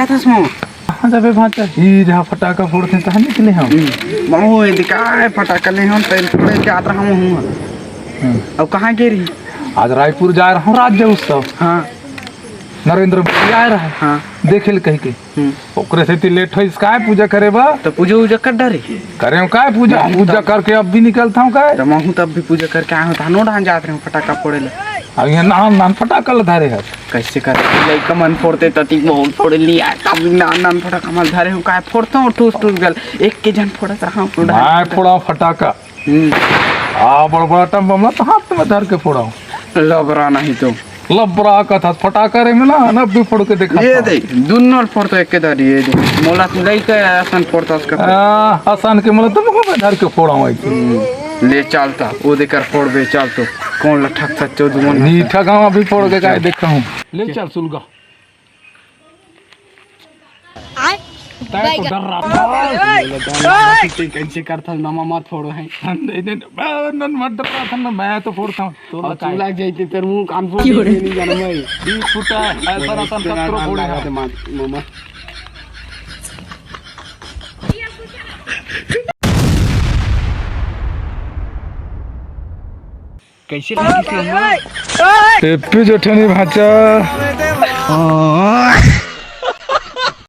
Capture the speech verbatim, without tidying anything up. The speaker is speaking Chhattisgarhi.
कथस मामा? कहाँ जाबे भांचा? ई जहाँ फटाका फोड़थे, तहाँ निकले हम। हम्म। मामू, ये दिखा है फटाका ले हम, तेल फोड़े जात रहा हूँ। हम्म। अब कहाँ गे रही? आज रायपुर जा रहा हूँ राज्य उत्सव। हाँ। नरेंद्र मोदी आए रहा। हाँ। देखे ल कही के। हम्म। ओकरे सेती लेट होइस काय पूजा करे बर? तो पूजा उजा कर डारे। करे हूँ काय पूजा? पूजा करके अब भी निकलता हूँ काय? तो महूँ तब भी पूजा करके आए हूँ, तहाँ नो डाहन जात रहे हूँ फटाका फोड़े ले। अब ये नान नान फटाका ल धरे हस। कैसे कर लइका मन फोड़ते तती बहुत फोड़े लिया, तब नान नान फटाका मन धरे हूँ, काय फोड़ता हूँ ठूस ठूस गल, एक के जन फोड़त रहा हूँ। मैं फोड़ा फटाका। हम्म। आ बड़बड़ाटा बमला तो हाथ में धर के फोड़ा हूँ। लबरा नहीं तो। लबरा कथस फटाका रे में ना, ना भी फोड़ के देखा ये था। दे, दुन्नो फोड़ तो एक के धर, ये दे। मोला तो लइका असन फोड़ता उसका। आ, असन के मोला तो मुँह में धर के फोड़ा हूँ ऐसे। हम्म। ले चलता, वो देकर फोड़ बे चल तो। कौन ला ठग सच्चो दुमन नी ठगावा भी फोड़ के काय देखता हूँ। ले चल सुलगा। आय। तै तो डर रहा था। तै कैसे करथस मामा, मत फोड़ो है। नहीं, नहीं, नहीं, मैं, नन मत डर रहा था ना, मैं तो फोड़ता हूँ। तो और तू लग जाती तेरे मुंह कान फोड़ क्यों रे? नहीं जाना मैं। बीस फुट है, ऐसा रहता ना, कतरो फोड़े हैं। मामा। कैसे लगी थी अम्मा? एप्पी जेठनी भांचा।